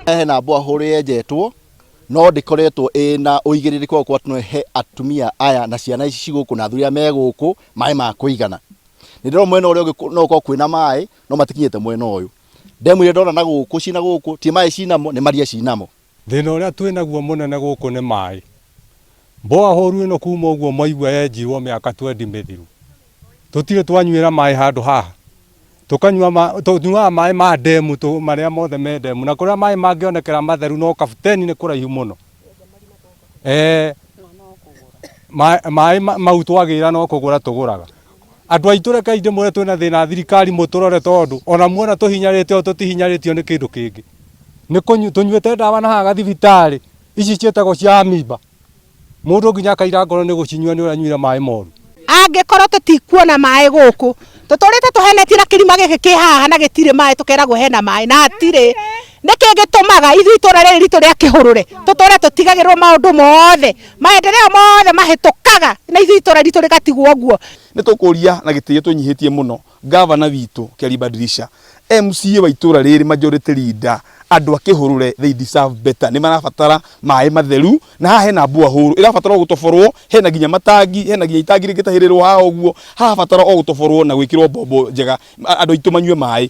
Hena borehole yenjetwo no ndĩkoretwo ĩna ũigĩrĩrĩku wa gũkorwo atĩ no ĩhe atumia aya na ciana ici ci gũkũ na athuri arĩa me gũkũ maĩ ma kũigana. Nĩ ndĩrona mwena ũrĩa ũngĩ no gũkorwo kwĩna maĩ no matikinyĩte mwena ũyũ. Ndemu iria ndona na gũkũ cina gũkũ ti maĩ cinamo nĩ maria cinamo. Thĩna ũrĩa twĩnaguo mũnene gũkũ nĩ maĩ. Borehole ĩno kuma ũguo mwaigua yenjirwo mĩaka twendi mĩthiru. Tũtirĩ twanyuĩra maĩ handũ haha. Tũkanyua tũnyuaga maĩ ma ndemu marĩa mothe me ndemu na kũrĩa maĩ mangĩonekera matheru no Kabuteni nĩ kũraihu mũno. Eh, maĩ mau twagĩra no kũgũra tũgũraga. Andũ aitũ rekei ndĩmwĩre twĩna thĩna thirikari mũtũrore tondũ ona muona tũhinyarĩte ũũ tũtihinyarĩtio nĩ kĩndũ kĩngĩ. Nĩ kũnyua tũnyuĩte ndawa na haha gathibitarĩ ici ciĩtagwo cia amimba. Mũndũ nginya akaira ngoro nĩ gũcinyua nĩ ũrĩa anyuire maĩ moru. Angĩkorwo tũtikuona maĩ gũkũ, tũtũrĩte tũhenetie na kĩrima gĩkĩ kĩ haha na gĩtirĩ maĩ, tũkeragwo hena maĩ na hatirĩ. Nĩkĩ gĩtũmaga ithuĩ itũra rĩrĩ ritũ rĩa Kĩhũrũre tũtũre tũtigagĩrwo maũndũ mothe, maendeleo mothe mahĩtũkaga na ithuĩ itũra ritũ rĩgatigwo ũguo. Nĩ tũkũria na gĩtĩo twĩnyihĩtie mũno Gavana witũ Kĩaribadilisha, MCA wa itũra rĩrĩ majority leader, andũ a Kĩhũrũre they deserve better, nĩ marabatara maĩ matheru na haha hena borehole ĩrabatara o gũtoborwo, hena nginya matangi, hena nginya itangi rĩngĩtahĩrĩrwo haha ũguo, harabatara o gũtoborwo na gwĩkĩrwo mbombo njega andũ aitũ manyue maĩ.